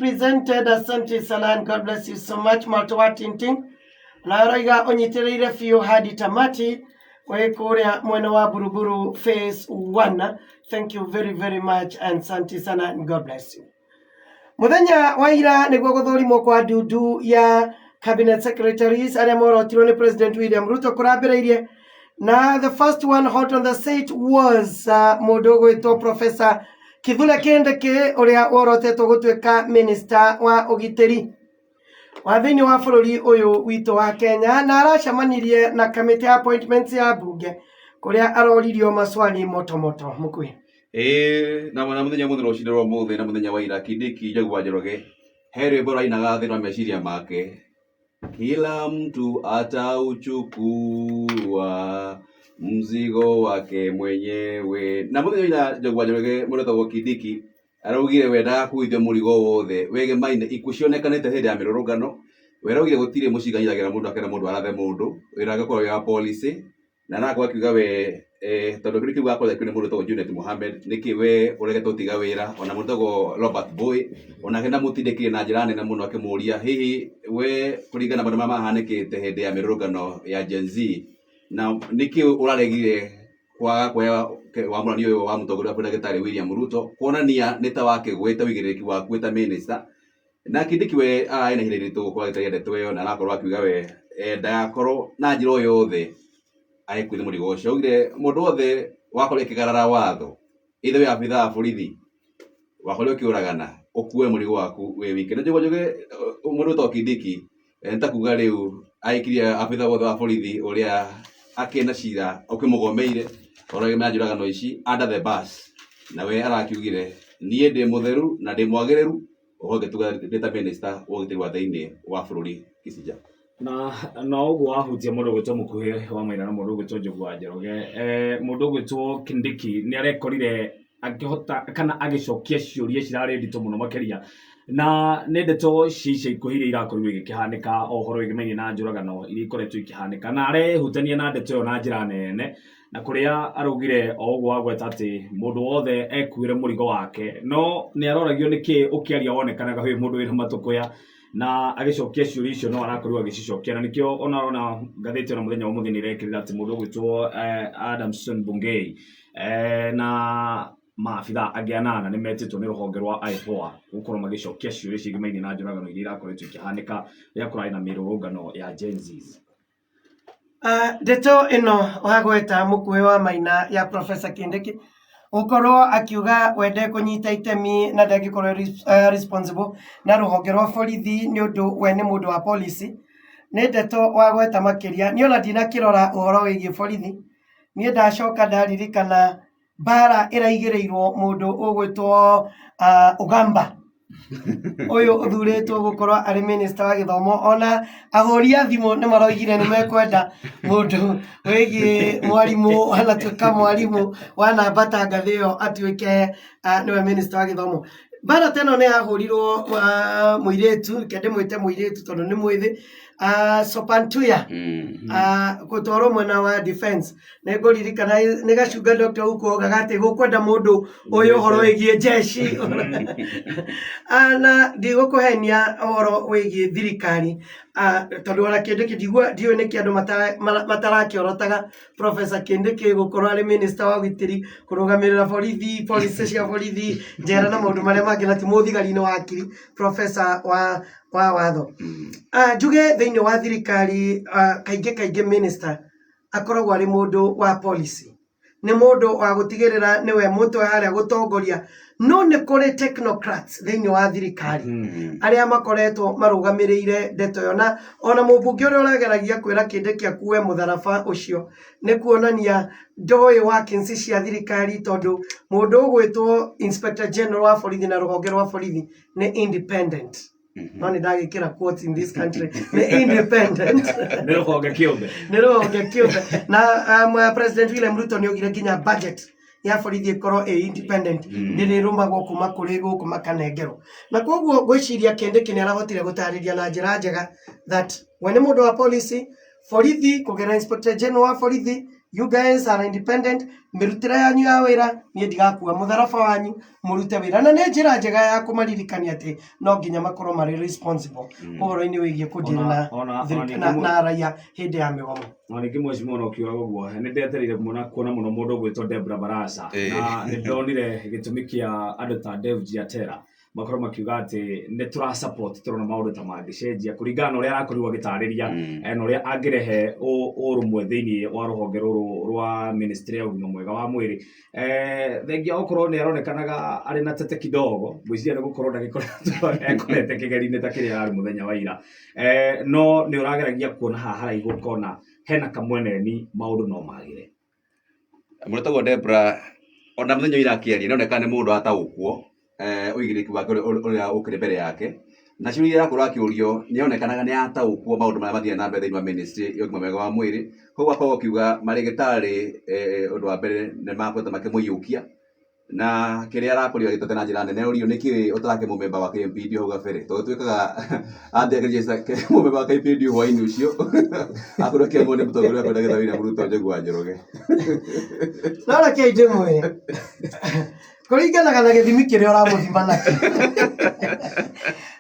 represented. Asante sana and God bless you so much. Malto wa Tintin. Na aroiga ũnyitĩrĩire biũ hadi tamati wĩ kũrĩa mwena wa Buruburu phase 1. Thank you very very much and asante sana and God bless you. Mũthenya wa ira nĩguo gũthũrimwo kwa ndundu ya cabinet secretaries arĩa morotirwo nĩ President William Ruto kũrambĩrĩirie na the first one hot on the seat was mũndũ ũgwĩtwo Professor Kithure Kindiki ũrĩa worotetwo gũtuĩka minister wa ũgitĩri wa thĩinĩ wa bũrũri ũyũ witũ wa Kenya na aracemanirie na kamĩtĩ ya appointments ya mbunge kũrĩa aroririo maswali moto moto mũkuhĩ. Ĩĩ na na mũthenya mũthĩ rũcinĩ rwa ũmũthĩ na mũthenya wa ira Kindiki Njogu wa Njoroge he rwĩmbo rainaga thĩinĩ wa meciria make kila mtu atauchukua mzigo wake mwenyewe na mũthenya wa ira Njogu wa Njoroge mũndũ wĩtagwo Kindiki araugire we ndagakuithio mũrigo wothe wegemaine ikuũ cionekanĩte hĩndĩ ya mĩrũrũngano we araugire gũtirĩ mũcinga anyitagĩra mũndũ akera mũndũ arathe mũndũ wĩra wake ũkoragwo wĩ wa policy na arakorwo akiuga we eh, tondũ kĩndũ kĩu gakorwo kĩu nĩ mũndũ wĩtagwo Junet Mohamed nĩkĩ we ũregete gũtiga wĩra ona mũndũ wĩtagwo Robert Boy onake ndamũtindĩkire na njĩra nene mũno akĩmũria hihi we kũringana na maũndũ marĩa mahanĩkĩte hĩndĩ ya mĩrũrũngano ya Gen Z na nĩkĩ ũraregire kwaga kuoya wamũrani ũyũ wa mũtongoria wa bũrũri ndagĩtarĩ William Ruto kuonania nĩ ta wakĩgwĩte ũigĩrĩrĩki waku wĩ ta minister na Kindiki we ararĩ na ihinda iritũ gũkorwo agĩtaria ndeto ĩyo na arakorwo akiuga we eh, ndagakorwo na njĩra o yothe agĩkuithia mũrigo ũcio augire mũndũ wothe wakorwo akĩgarara watho either wĩ abithaa wa borithi wakorirwo ũkĩũragana ũkue mũrigo waku wĩ wike na Njogu Njoge mũndũ wĩtagwo Kindiki eh, nĩ ta kuga rĩu aikirie abithaa wothe wa borithi ũrĩa akĩna cira ũkĩmũgomeire ũrĩa njũragano ici under the bus na we arakiugire niĩ ndĩ mũtheru na ndĩ mwagĩrĩru ũhoro ngĩtuga ndĩ ta minister wa ũgitĩri wa thĩinĩ wa bũrũri Kissinger. Na na ũguo wahutia mũndũ ũgwĩtwo mũkuhĩ wa maina na mũndũ ũgwĩtwo Njogu wa Njoroge eh, mũndũ ũgwĩtwo Kindiki nĩ arekorire akĩhota kana agĩcokia ciũria cirarĩ nditũ mũno makĩria na nĩ ndeto cia ica ikuhĩ iria irakorirwo igĩkĩhanĩka o ũhoro wĩgĩmainie na njũragano iria ikoretwo ikĩhanĩka na arehutania na ndeto ĩyo na njĩra nene na kũrĩa araugire o ũguo wagweta atĩ mũndũ wothe ekuĩre mũrigo wake no nĩ aroragio nĩkĩ ũkĩaria wonekanaga wĩ mũndũ wĩna matũkũya na agĩcokia ciũria icio no arakorirwo agĩcicokia na nĩkĩo ona ona ngathĩti ona mũthenya wa ũmũthĩ nĩ ĩrekĩrĩra atĩ mũndũ ũgwĩtwo eh, Adamson Bungei eh, na maabitha angĩ anana nĩ metĩtwo nĩ rũhonge rwa IPOA gũkorwo magĩcokia ciũria ciĩgĩmainie na njũragano iria irakoretwo ikĩhanĩka rĩrĩa kũrarĩ na mĩrũrũngano ya Gen Zs. Ndeto ĩno wagweta mũkuhĩ wa maina ya Professor Kindiki gũkorwo akiuga we ndekũnyita itemi na ndangĩkorwo responsible na rũhonge rwa borithi nĩ ũndũ we nĩ mũndũ wa policy, nĩ ndeto wagweta makĩria. Niĩ ona ndinakĩrora ũhoro wĩgiĩ borithi, niĩ ndacoka ndaririkana mbara ĩraigĩrĩirwo mũndũ ũgwĩtwo Ũgamba, ũyũ ũthurĩtwo gũkorwo arĩ minister wa gĩthomo, ona ahũri a thimũ nĩ maroigire nĩ mekwenda mũndũ wĩgiĩ mwarimũ, wanatuĩka mwarimũ, wanambata ngathĩ ĩyo atuĩke nĩwe minister wa gĩthomo. Mbara ta ĩno nĩ yahũrirwo mũirĩtu, reke ndĩmwĩte mũirĩtu tondũ nĩ mwĩthĩ, Sopantuya gũtwarwo mwena wa defense. Nĩ ngũririkana nĩ gacunga Dr. Uko augaga atĩ gũkwenda mũndũ ũyũ ũhoro wĩgiĩ jeshi. Na ndigũkũhenia ũhoro wĩgiĩ thirikari tondũ ona Kindiki ndiũĩ nĩkĩ andũ matarakĩorotaga Professor Kindiki gũkorwo arĩ minister wa ũgitĩri, kũrũgamĩrĩra borithi, policy cia borithi, njera na maũndũ marĩa mangĩ na ti mũthigari nĩ wakiri, professor wa watho. Njuge thĩinĩ wa thirikari kaingĩ kaingĩ minister akoragwo arĩ mũndũ wa policy, nĩ mũndũ wa gũtigĩrĩra nĩwe mũtwe harĩa gũtongoria, no nĩ kũrĩ technocrats thĩinĩ wa thirikari arĩa makoretwo marũgamĩrĩire ndeto ĩyo, na ona mũmbunge ũrĩa ũrageragia kwĩra Kindiki akue mũtharaba ũcio nĩ kuonania ndoĩ workings cia thirikari tondũ mũndũ ũgwĩtwo Inspector General wa borithi na rũhonge rwa borithi nĩ independent. No nĩ ndagĩkĩra quotes in this country nĩ independent. Nĩ rũhonge kĩũmbe. Nĩ rũhonge kĩũmbe na President William Ruto nĩ augire nginya budget ya borithi ĩkorwo ĩ independent, ndĩrĩrũmagwo kuma kũrĩ gũkũ makanengerwo, na koguo ngwĩciria Kindiki nĩ arahotire gũtarĩria na njĩra njega that we nĩ mũndũ wa policy, borithi kũgerera Inspector General wa borithi. You guys are independent, mĩrutĩre yanyu ya wĩra, niĩ ndigakua mũtharaba wanyu, mũrute wĩra. Na nĩ njĩra njega ya kũmaririkania atĩ no nginya makorwo marĩ responsible ũhoro-inĩ wĩgiĩ kũdeal na na raia hĩndĩ ya mĩgomo. Ona ningĩ mheshimiwa ona ũkiuga ũguo nĩ ndetereire kuona kuona mũno mũndũ ũgwĩtwo Debra Barasa na nĩ ndonire gĩtũmi kĩa andũ ta Dewji Atera makorwo makiuga atĩ nĩ tũra support tũrona maũndũ ta mangĩcenjia kũringana na ũrĩa arakorirwo agĩtarĩria na ũrĩa angĩrehe ũrũmwe thĩinĩ wa rũhonge rũrũ rwa ministry ya ũgima mwega wa mwĩrĩ. Thengia okorwo nĩ aronekanaga arĩ na tete kidogo, ngwĩciria nĩ gũkorwo ndagĩkoretwo ekorete kĩgeri-inĩ ta kĩrĩa ararĩ mũthenya wa ira. No nĩ ũrageragia kuona haha haraihu ũkona hena kamweneni maũndũ no magĩre. Mũndũ wĩtagwo Debra ona mũthenya ũyũ akĩaria nĩoneka nĩ mũndũ ataũkwo ũigĩrĩrĩki wake ũrĩa ũkĩrĩ mbere yake na ciũria iria arakorwo akĩũrio nĩonekanaga nĩ ataũkwo maũndũ marĩa mathiaga na mbere thĩinĩ wa ministry ya ũgima mwega wa mwĩrĩ. Koguo akorwo akiuga marĩgĩtarĩ ũndũ wa mbere nĩ makoretwo makĩmũiyũkia na kĩrĩa arakorirwo agĩtete na njĩra nene orio nĩkĩ ũtarakĩ mũmemba wa KMPD hau gabere tondũ tuĩkaga atĩ mũmemba wa KMPD hwainĩ ũcio akorwo akĩamũrwo nĩ mũtongoria wa ndagĩtarĩ William Ruto Njogu wa Njoroge. No rekei ndĩmwĩre kũringanaga na gĩthimi kĩrĩa ũramũthima nakĩo.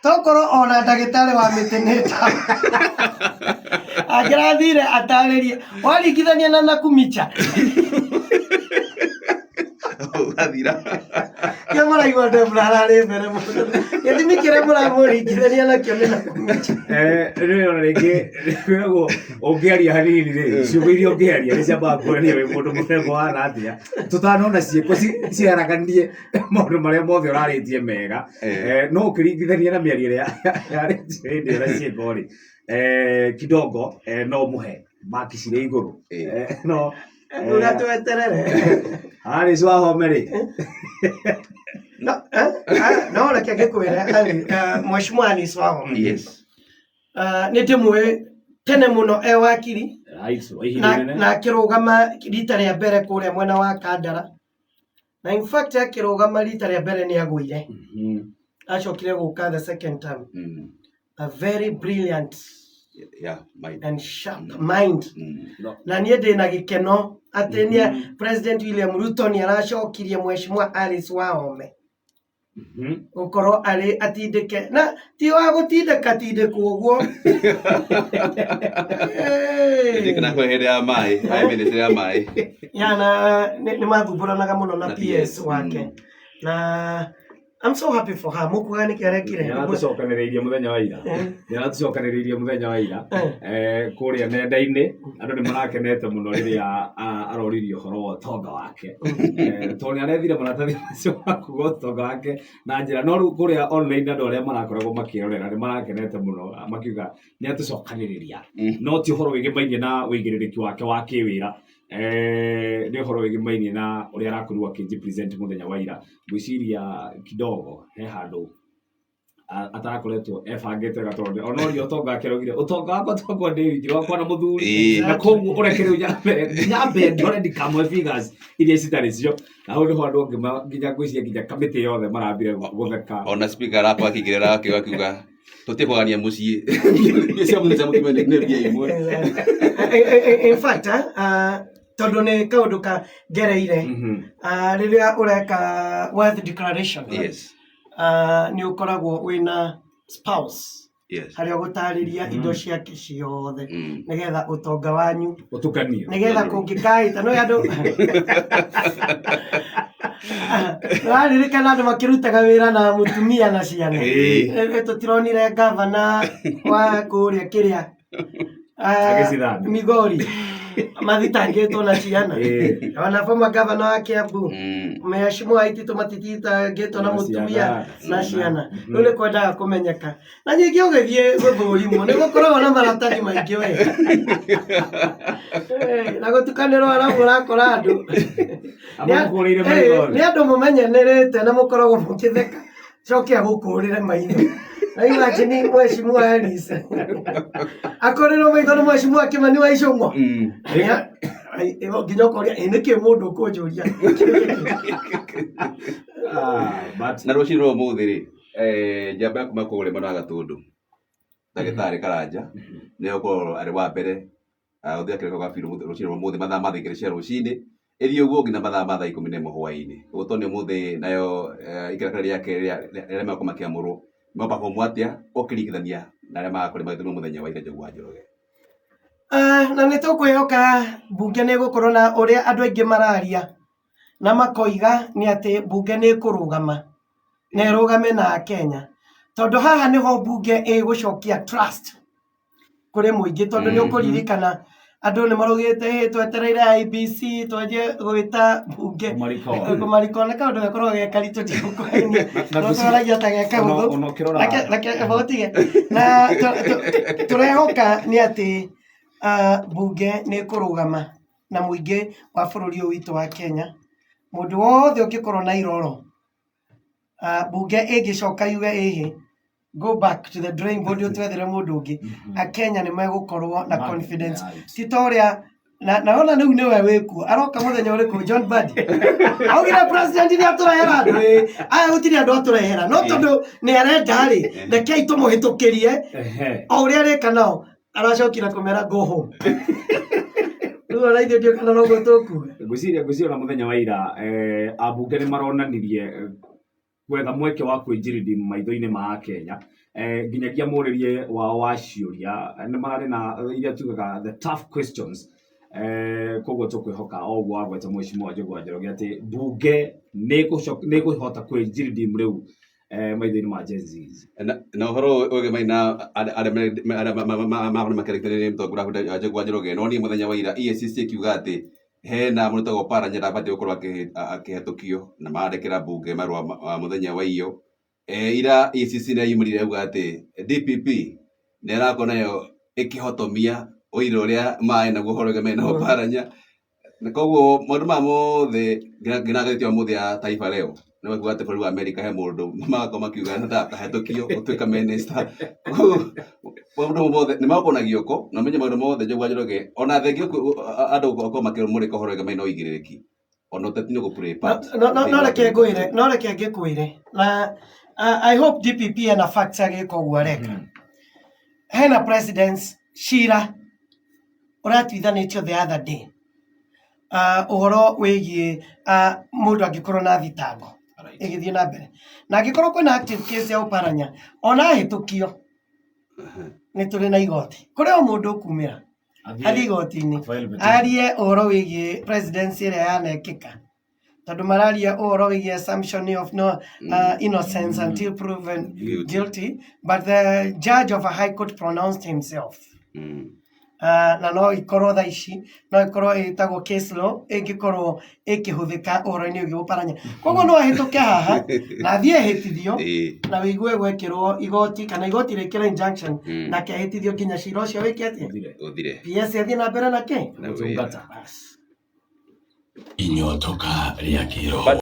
Tokorwo ona ndagĩtarĩ wa mĩtĩ nĩ ta angĩrathire atarĩrie waringithania na Nakumicha Ũgathira. Kĩo mũraigua Debra ararĩ mbere mũno. Gĩthimi kĩrĩa mũramũringithania nakĩo nĩ Nakumicha. Rĩu ona rĩngĩ kwĩragwo ũngĩaria hanini rĩ ciugo iria ũngĩaria nĩ ciambaga kuonania wĩ mũndũ mũthemba wa atĩa tũtanona ciĩko ciaraganie maũndũ marĩa mothe ũrarĩtie mega. No ũkĩringithania na mĩario ĩrĩa yarĩtie hĩndĩ ĩyo na ciĩko rĩ, kidogo no mũhe maki cirĩ igũrũ. No Ũrĩa tweterere. Alice Wahome rĩ. No, no reke ngĩkwĩre, Mheshimiwa Alice Wahome. Yes. Nĩ ndĩmũĩ tene mũno e wakiri. Right, wa ihinda Na, inene. na akĩrũgama rita rĩa mbere kũrĩa mwena wa Kandara. Na in fact akĩrũgama rita rĩa mbere nĩ agũire. Acokire gũka the second term. A very brilliant Yeah, mind. and sharp mind. No. Na niĩ ndĩ na gĩkeno atĩ nĩ President William Ruto nĩ aracokirie Mheshimiwa Alice Wahome gũkorwo arĩ atindĩke na ti wa gũtindĩka tindĩkwo ũguo. Ndĩ kana kwĩ hĩndĩ ya maĩ, aĩ ministry ya maĩ. Ya na nĩ mathumbũranaga mũno na Na PS PS, wake. Na I'm so happy for her. Mũkuga nĩkĩ arekire? Nĩ aratũcokanĩrĩirie mũthenya wa ira. Nĩ aratũcokanĩrĩirie mũthenya wa ira. Kũrĩa nenda-inĩ andũ nĩ marakenete mũno rĩrĩa aroririe ũhoro wa ũtonga wake. Tondũ nĩ arethire maratathi macio ma kuga ũtonga wake na njĩra no rĩu kũrĩa online andũ arĩa marakoragwo makĩrorera nĩ marakenete mũno makiuga nĩ atũcokanĩrĩria. No ti ũhoro wĩgĩmainie na ũigĩrĩrĩki wake wa kĩwĩra. Nĩ ũhoro wĩgĩmainie na ũrĩa arakorirwo akĩnji-present mũthenya wa ira. Ngwĩciria kidogo he handũ atarakoretwo ebangĩte wega tondũ ona ũrĩa ũtonga wake araugire ũtonga wakwa tokwa ndĩ wiki wakwa na mũthuri. Na koguo ũreke rĩu nyambe ndore ndikamwe figures iria citarĩ cio. Na hau nĩho andũ angĩ nginya ngwĩciria nginya kamĩtĩ yothe marambire gũtheka. Ona speaker arakorwo akĩingĩrĩra akiuga tũtige kũgania mũciĩ. Mbia cia mũthenya mũkime nĩ mbia imwe. In fact, tondũ nĩ kaũndũ ka ngereire. Rĩrĩa ũreka wealth declaration, Yes. Nĩ ũkoragwo wĩna spouse. Yes. Harĩa ũgũtarĩria indo ciake ciothe. Nĩgetha ũtonga wanyu ũtukanio. Nĩgetha kũngĩkaĩta no andũ Ũraririkana andũ makĩrutaga wĩra na mũtumia na ciana. Tũtironire gavana wa kũrĩa kĩrĩa. Agĩcithambia. Migori mathitangĩtwo na ciana. Ona former governor wa Kiambu Mheshimiwa Waititu matithitangĩtwo na Na mũtumia ciana. na ciana. Rĩu nĩ kwendaga kũmenyeka. Na ningĩ ũgĩthiĩ gũthũrimwo nĩ gũkoragwo na maratathi maingĩ we. Na gũtukanĩrwo arabu ũrakora andũ. Amũkũrĩire maitho. Nĩ andũ mũmenyanĩrĩte na mũkoragwo mũkĩtheka. Coke agũkũrĩre maitho. Na imagine Mheshimiwa Alice. Akũrĩrwo maitho nĩ Mheshimiwa Kimani wa Ichung'wa. Nginya ũkoria, ĩ nĩkĩ mũndũ ũkũnjũria? But Na rũcinĩ rwa ũmũthĩ rĩ, njamba ya kuma kũrĩa mwena wa Gatũndũ, ndagĩtarĩ Karanja, nĩwe ũkorwo arĩ wa mbere Ũthĩa kĩrĩko gwa biũ rũcinĩ rwa ũmũthĩ mathaa ma thaa 2 cia rũcinĩ ĩthiĩ ũguo nginya mathaa ma thaa 11 hwaĩ-inĩ. Ũguo tondũ ũmũthĩ nayo ikereka rĩa kerĩ rĩa megũkorwo makĩamũrwo meperform atĩa ũkĩringithania na arĩa magakorwo magĩthurwo mũthenya wa ira Njogu wa Njoroge. Na nĩ tũkwĩhoka mbunge nĩ ĩgũkorwo na ũrĩa andũ aingĩ mararia na makoiga nĩ atĩ mbunge nĩ ĩkũrũgama na ĩrũgame na Akenya, tondũ haha nĩho mbunge ĩgũcokia trust kũrĩ mũingĩ, tondũ nĩ ũkũririkana andũ nĩ maraugĩte "Ĩ, twetereire IEBC twanjie gwĩta mbunge Kũmarikona. Kũmarikona nĩ kaũndũ gakoragwo ge karitũ, ndigũkũhenia, Na no twaragia ta ge kahũthũ. Ona ũkĩrora Reke eba ũtige na tũrehoka nĩ atĩ mbunge nĩ ĩkũrũgama na mũingĩ wa bũrũri ũyũ witũ wa Kenya. Mũndũ wothe ũngĩkorwo na iroro, mbunge ĩngĩcoka yuge ĩhĩ, go back to the drawing board, ũtwethere mũndũ ũngĩ, Akenya nĩ megũkorwo na confidence, ti ta ũrĩa na naona rĩu nĩwe wĩkuo aroka mũthenya ũrĩkũ. John Mbadi augire president nĩ atũrehera andũ. Ĩ, aya gũtirĩ andũ atũrehera, no tondũ nĩ arenda rĩ, rekei tũmũhĩtũkĩrie o ũrĩa arĩka nao. Aracokire kũmera go home. Rĩu ona ithuĩ ndiũ kana noguo tũkuga. Ngwĩciria ona mũthenya wa ira ambunge nĩ maronanirie gwetha mweke wa kwĩnjiridi maitho-inĩ ma Akenya, nginyagia mũrĩrie wao wa ciũria nĩ mararĩ na iria tugaga the tough questions. Koguo tũkwĩhoka o ũguo wagweta Mheshimiwa Njogu wa Njoroge atĩ mbunge nĩ ĩkũhota kwĩnjiridi rĩu maitho-inĩ ma Gen Zs. Na ũhoro ũgĩmaina na arĩa makorwo makĩrĩkĩrĩria nĩ mũtongoria Njogu wa Njoroge, no niĩ mũthenya wa ira EACC ĩkiuga atĩ hena mũndũ ũtagwo Oparanya ndabatiĩ gũkorwo akĩhetũkio na marandĩkĩra mbunge marũa mũthenya wa iyo. Ira EACC nĩ yumĩrire yauga atĩ DPP nĩ ĩrakorwo nayo ĩkĩhotomia ũira ũrĩa marĩ naguo ũhoro ũgĩmaina na Oparanya, na koguo maũndũ maya mothe nginya ngathĩti ya ũmũthĩ ya Taifa Leo nĩ makuga atĩ bũrũri wa Amerika he mũndũ magakorwo makiuga ndakahetũkio gũtuĩka minister. Maũndũ mothe nĩ magũkorwo na gioko na ũmenye maũndũ mothe Njogu wa Njoroge ona thengia andũ gũkorwo makĩmũrĩka ũhoro wĩgiĩ na ũigĩrĩrĩki ona ũteti nĩ ũgũ play part. No reke ngwĩre, no reke ngĩkwĩre na I hope DPP ena facts agĩka ũguo areka. Hena presidents cira ũratuithanĩtio the other day, ũhoro wĩgiĩ mũndũ angĩkorwo na thitango ĩgĩthiĩ na mbere na angĩkorwo kwĩna active case ya Oparanya, ona ahĩtũkio nĩ tũrĩ na igoti kũrĩ o mũndũ ũkumĩra athiĩ igoti-inĩ file petition. Arie ũhoro wĩgiĩ presidency ĩrĩa yanekĩka, tondũ mararia ũhoro wĩgiĩ assumption of no innocence until proven guilty. Guilty, but the judge of a high court pronounced himself. Na no ikorwo thaa ici no ikorwo ĩtagwo case law ĩngĩkorwo ĩkĩhũthĩka ũhoro-inĩ wĩgiĩ Oparanya. Koguo no ahĩtũke haha na athiĩ ehĩtithio na wĩigue gwekĩrwo igoti kana igoti rĩkĩre injunction nake ahĩtithio nginya cira ũcio wĩke atĩa? Ũthire. Ũthire. PS athiĩ na mbere na kĩ Na wĩra. Gũtungata. Inyotoka rĩa kĩroho. But